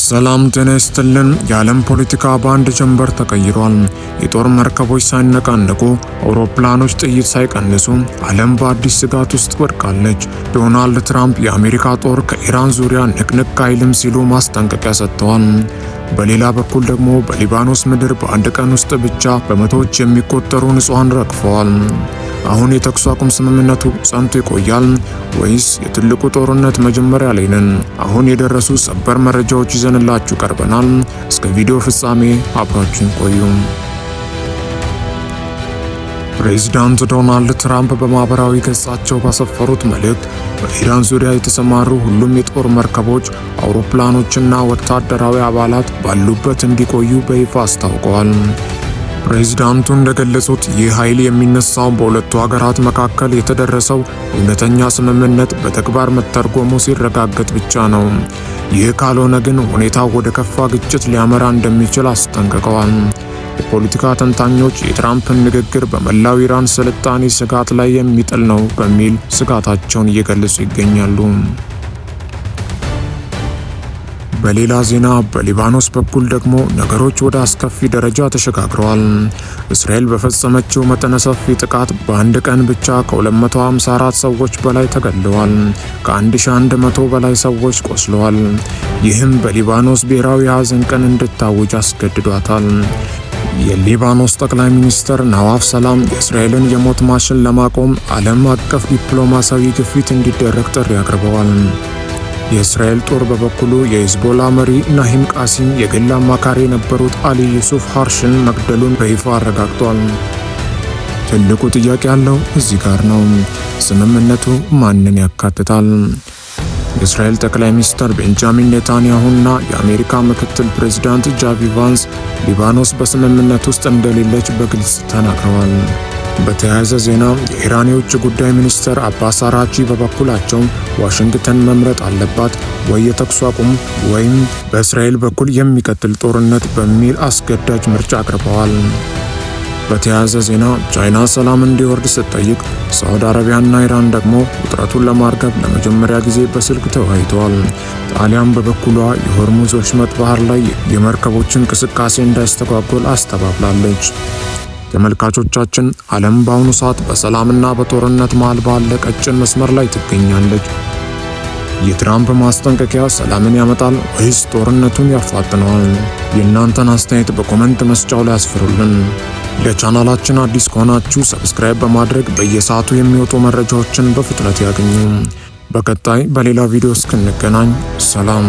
ሰላም ጤና ይስጥልን። የዓለም ፖለቲካ በአንድ ጀንበር ተቀይሯል። የጦር መርከቦች ሳይነቃነቁ፣ አውሮፕላኖች ጥይት ሳይቀንሱ ዓለም በአዲስ ስጋት ውስጥ ወድቃለች። ዶናልድ ትራምፕ የአሜሪካ ጦር ከኢራን ዙሪያ ንቅንቅ አይልም ሲሉ ማስጠንቀቂያ ሰጥተዋል። በሌላ በኩል ደግሞ በሊባኖስ ምድር በአንድ ቀን ውስጥ ብቻ በመቶዎች የሚቆጠሩ ንጹሐን ረግፈዋል። አሁን የተኩስ አቁም ስምምነቱ ጸንቶ ይቆያል ወይስ የትልቁ ጦርነት መጀመሪያ ላይ ነን? አሁን የደረሱ ሰበር መረጃዎች ይዘንላችሁ ቀርበናል። እስከ ቪዲዮ ፍጻሜ አብራችሁን ቆዩ። ፕሬዚዳንት ዶናልድ ትራምፕ በማህበራዊ ገጻቸው ባሰፈሩት መልእክት በኢራን ዙሪያ የተሰማሩ ሁሉም የጦር መርከቦች፣ አውሮፕላኖችና ወታደራዊ አባላት ባሉበት እንዲቆዩ በይፋ አስታውቀዋል። ፕሬዚዳንቱ እንደገለጹት ይህ ኃይል የሚነሳው በሁለቱ ሀገራት መካከል የተደረሰው እውነተኛ ስምምነት በተግባር መተርጎሙ ሲረጋገጥ ብቻ ነው። ይህ ካልሆነ ግን ሁኔታው ወደ ከፋ ግጭት ሊያመራ እንደሚችል አስጠንቅቀዋል። የፖለቲካ ተንታኞች የትራምፕን ንግግር በመላው ኢራን ስልጣኔ ስጋት ላይ የሚጥል ነው በሚል ስጋታቸውን እየገለጹ ይገኛሉ። በሌላ ዜና በሊባኖስ በኩል ደግሞ ነገሮች ወደ አስከፊ ደረጃ ተሸጋግረዋል። እስራኤል በፈጸመችው መጠነ ሰፊ ጥቃት በአንድ ቀን ብቻ ከ254 ሰዎች በላይ ተገድለዋል። ከ1100 በላይ ሰዎች ቆስለዋል። ይህም በሊባኖስ ብሔራዊ የሐዘን ቀን እንድታውጅ አስገድዷታል። የሊባኖስ ጠቅላይ ሚኒስትር ናዋፍ ሰላም የእስራኤልን የሞት ማሽን ለማቆም ዓለም አቀፍ ዲፕሎማሲያዊ ግፊት እንዲደረግ ጥሪ አቅርበዋል። የእስራኤል ጦር በበኩሉ የሂዝቦላ መሪ ናሂም ቃሲም የግል አማካሪ የነበሩት አሊ ዩሱፍ ሃርሽን መግደሉን በይፋ አረጋግጧል። ትልቁ ጥያቄ ያለው እዚህ ጋር ነው። ስምምነቱ ማንን ያካትታል? የእስራኤል ጠቅላይ ሚኒስትር ቤንጃሚን ኔታንያሁና የአሜሪካ ምክትል ፕሬዚዳንት ጄዲ ቫንስ ሊባኖስ በስምምነት ውስጥ እንደሌለች በግልጽ ተናግረዋል። በተያያዘ ዜና የኢራን የውጭ ጉዳይ ሚኒስትር አባስ አራቺ በበኩላቸው ዋሽንግተን መምረጥ አለባት፣ ወይ የተኩስ አቁም ወይም በእስራኤል በኩል የሚቀጥል ጦርነት በሚል አስገዳጅ ምርጫ አቅርበዋል። በተያያዘ ዜና ቻይና ሰላም እንዲወርድ ስትጠይቅ፣ ሳዑዲ አረቢያና ኢራን ደግሞ ውጥረቱን ለማርገብ ለመጀመሪያ ጊዜ በስልክ ተወያይተዋል። ጣሊያን በበኩሏ የሆርሙዝ ወሽመጥ ባህር ላይ የመርከቦች እንቅስቃሴ እንዳይስተጓጎል አስተባብላለች። ተመልካቾቻችን፣ ዓለም በአሁኑ ሰዓት በሰላምና በጦርነት መሃል ባለ ቀጭን መስመር ላይ ትገኛለች። የትራምፕ ማስጠንቀቂያ ሰላምን ያመጣል ወይስ ጦርነቱን ያፋጥነዋል? የእናንተን አስተያየት በ comment መስጫው ላይ አስፍሩልን። ለቻናላችን አዲስ ከሆናችሁ subscribe በማድረግ በየሰዓቱ የሚወጡ መረጃዎችን በፍጥነት ያገኙ። በቀጣይ በሌላ ቪዲዮ እስክንገናኝ ሰላም።